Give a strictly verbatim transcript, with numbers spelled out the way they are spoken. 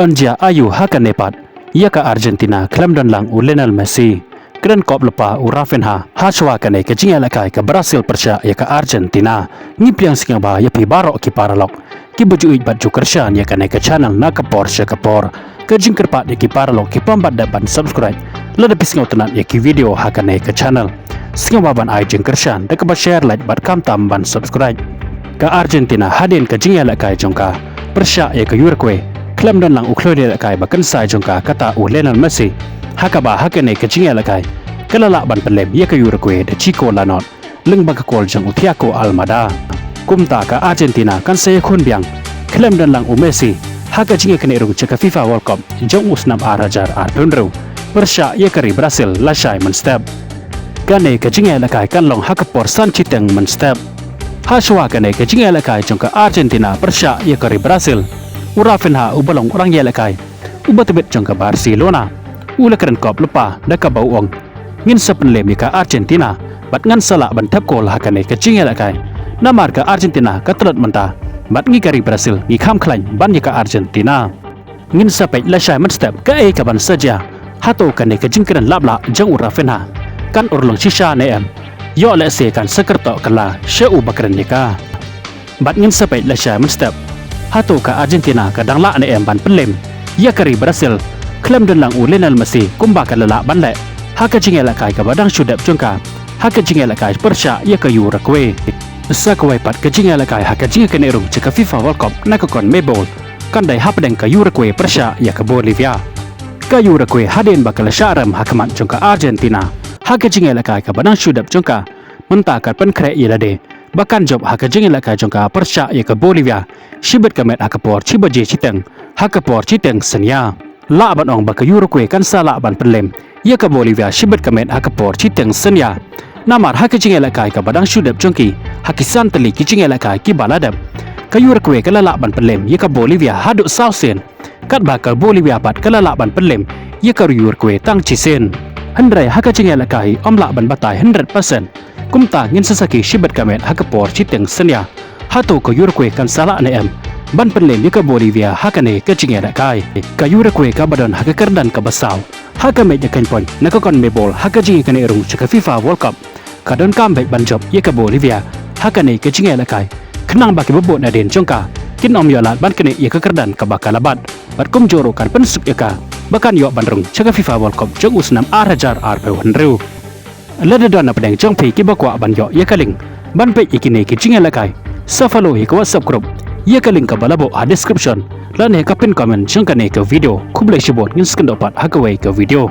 Kan jia aïu ha kane pat ïa ka Argentina khlem don lang u Lionel Messi? Kren kop lypa u Rafinha ha shuwa kane ka jingïalehkai ka Brazil pyrshah ïa ka Argentina. Ngi pdiang sngewbha ïa phi baroh ki paralok kiba ju ïeit bad ju kyrshan ïa kane ka channel na ka por sha ka por. Ka jingkyrpad ïa ki paralok kiba ym pat dep ban subscribe, lada phi sngewtynnat ïa ki video ha kane ka channel, sngewbha ban ai jingkyrshan da kaba share, like bad khamtam ban subscribe. Ka Argentina hadien ka jingïalehkai jong ka pyrshah ïa ka Uruguay, khlem don lang u khlem ïalehkai ba kynsai jong ka, kata u Lionel Messi, ha kaba ha kane ka jingïalehkai ka la lah ban pynlem ïa ka Uruguay da shi kol la nod lyngba ka kol jong u Thiago Almada. Kumta ka Argentina kan sa ïakhun biang khlem don lang u Messi ha ka jingïaknieh rung sha ka FIFA World Cup jong u snem ar hajar arphew hynriew pyrshah ïa ka ri Brazil lashai mynstep. Kane ka jingïalehkai kan long ha ka por san shiteng mynstep. Ha shuwa kane ka jingïalehkai jong ka Argentina pyrshah ïa ka ri Brazil, u Rafinha uba long u rangïalehkai uba tbit jong ka Barcelona u la kren kop lypa da kaba u ong, ngin sa pynlem ïa ka Argentina bad ngan sa lah ban thep kol ha kane ka jingïalehkai. Namar ka Argentina ka tlot mynta bad ngi ka ri Brazil ngi kham khlaiñ ban ïa ka Argentina. Ngin sa peit lashai mynstep kaei kaban sa jia. Hato kane ka jingkren laplah jong u Rafinha kan urlong shisha ne em? Ïoh lehse kan sa kyrtoh kylla sha uba kren ïa ka. Bad ngin sa peit lashai mynstep, hato ka Argentina ka dang lah ne em ban pynlem ïa ka ri Brazil khlem don lang u Lionel Messi kumba ka la lah ban leh ha ka jingïalehkai kaba dang shu dep jong ka ha ka jingïalehkai pyrshah ïa ka Uruguay. Sa kawei pat ka jingïalehkai ha ka jingïaknieh rung sha ka FIFA World Cup na ka CONMEBOL kan dei hapdeng ka Uruguay pyrshah ïa ka Bolivia. Ka Uruguay hadien ba ka la shah rem ha khmat jong ka Argentina ha ka jingïalehkai kaba dang shu dep jong ka, mynta ka pynkhreh ïa lade ba kan jop ha ka jingïalehkai jong ka pyrshah ïa ka Bolivia shibit ka met ha ka por shi baje shiteng ha ka por shiteng synñia. Lah ban ong ba ka Uruguay kan sa lah ban pynlem ïa ka Bolivia shibit ka met ha ka por shiteng synñia. Namar ha ka jingïalehkai kaba dang shu dep jong ki ha ki san tylli ki jingïalehkai kiba la dep, ka Uruguay ka la lah ban pynlem ïa ka Bolivia haduh saw sien. Katba ka Bolivia pat ka la lah ban pynlem ïa ka Uruguay tang shisien. Hynrei ha ka jingïalehkai ym lah ban batai hundred percent. Kumta ngin sa sakhi shibit ka met ha ka por shiteng synñia. Hato ka Uruguay kan sa lah ne em ban pynlem ïa ka Bolivia ha kane ka jingïalehkai? Ka Uruguay kaba don ha ka kyrdan kaba saw ha ka met ïakynpoiñ na ka CONMEBOL ha ka jingïaknieh rung sha ka FIFA World Cup ka donkam beit ban jop ïa ka Bolivia ha kane ka jingïalehkai, khnang ba kiba bud nadien jong ka kin ym ïoh lad ban knieh ïa ka kyrdan kaba ka la bat bad kumjuh ruh kan pynsuk ïa ka ba kan ïoh ban rung sha ka FIFA World Cup jong u snem ar hajar arphew hynriew. Lada don na pdeng jong phi kiba kwah ban ïoh ïa ka link ban peit ïa kine ki jingïalehkai, sa follow ïa ka WhatsApp group ïa ka link kaba la buh ha description lane ha ka pin comment jong kane ka video. Khublei shibun, ngin sa ïakynduh pat ha kawei ka video.